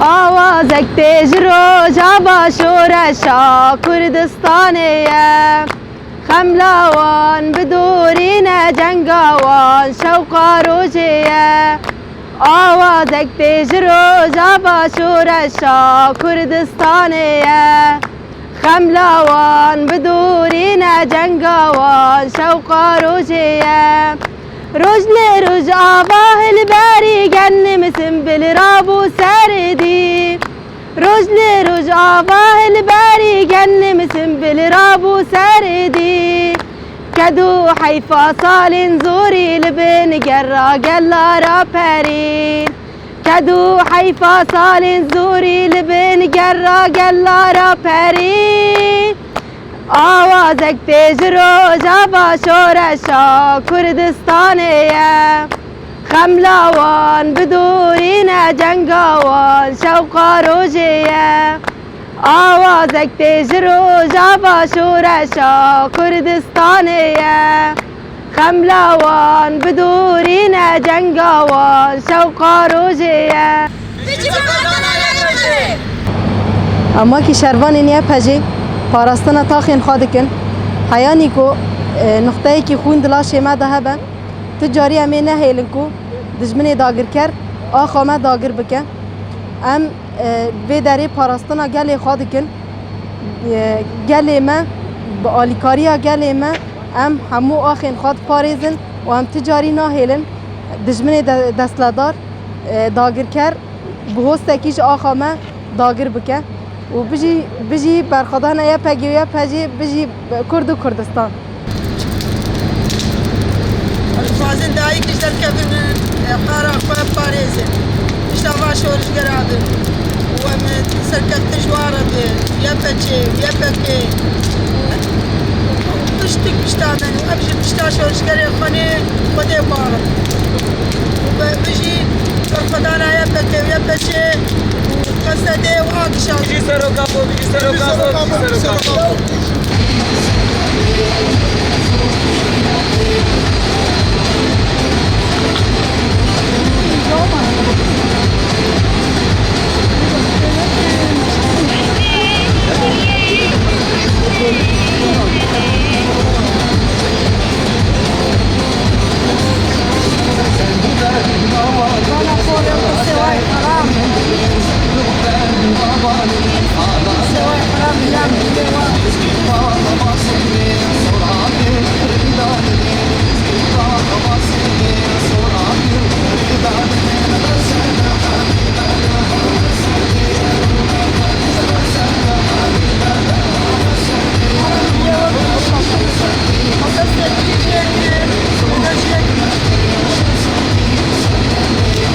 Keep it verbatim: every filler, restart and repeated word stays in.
Awazek tê ji Rojava şoreşa Kurdistanê ye. Xemla wan bidorîne, cenga wan şewqa rojê ye. Awazek tê ji Rojava şoreşa Kurdistanê ye. Xemla wan bidorîne, cenga wan şewqa rojê ye. Roj li Rojava hilberî, genim simbil rabû serdî. Roj li Rojava hilberî, genim simbil rabû serdî. Ked û heyfa salên zorî li bin gerra gela ra perî. Ked û heyfa salên zorî li bin gerra gela ra perî. Awazek tê ji Rojava şoreşa Kurdistanê ye. Xemla wan bidorîne, cenga wan şewqa rojê ye. Awazek tê ji Rojava şoreşa Kurdistanê ye. Xemla wan bidorîne, cenga wan şewqa rojê ye. Ama ki şervanên Y P G parastina taxên xwe dikin. Heyanî ku, e, nuqteyekî xwîn di laşê me de hebe, ti carî em ê nehêlin ku dijminê dagirker axa me dagir bike. Em, e, vê derê parastina gelê xwe dikin. E, gelê me, bi alîkariya gelê me, em hemû axên xwe diparêzin û em ti carî nahêlin dijminê de-, destledar, e, dagirker bi hostekî ji axa me dagir bike. Û bijî, bijî berxwedana Y P G û Y P G, bijî Kurd û Kurdistan. Em dixwazin dayik ji derkevin, e, xara xwe parêzin. Pişta van şorişgera bin. Û em serkeftin ji wan re bi Y P G, Y P G. Piştik pişta me û em jî pişta şorişgerê xwe nê Xwedê barin. Û be-, bijî berxwedana Y P G û Y P G û Q S D û A K Ş A. Bijî seroka xwe, bijî seroka xwe, bijî seroka xwe.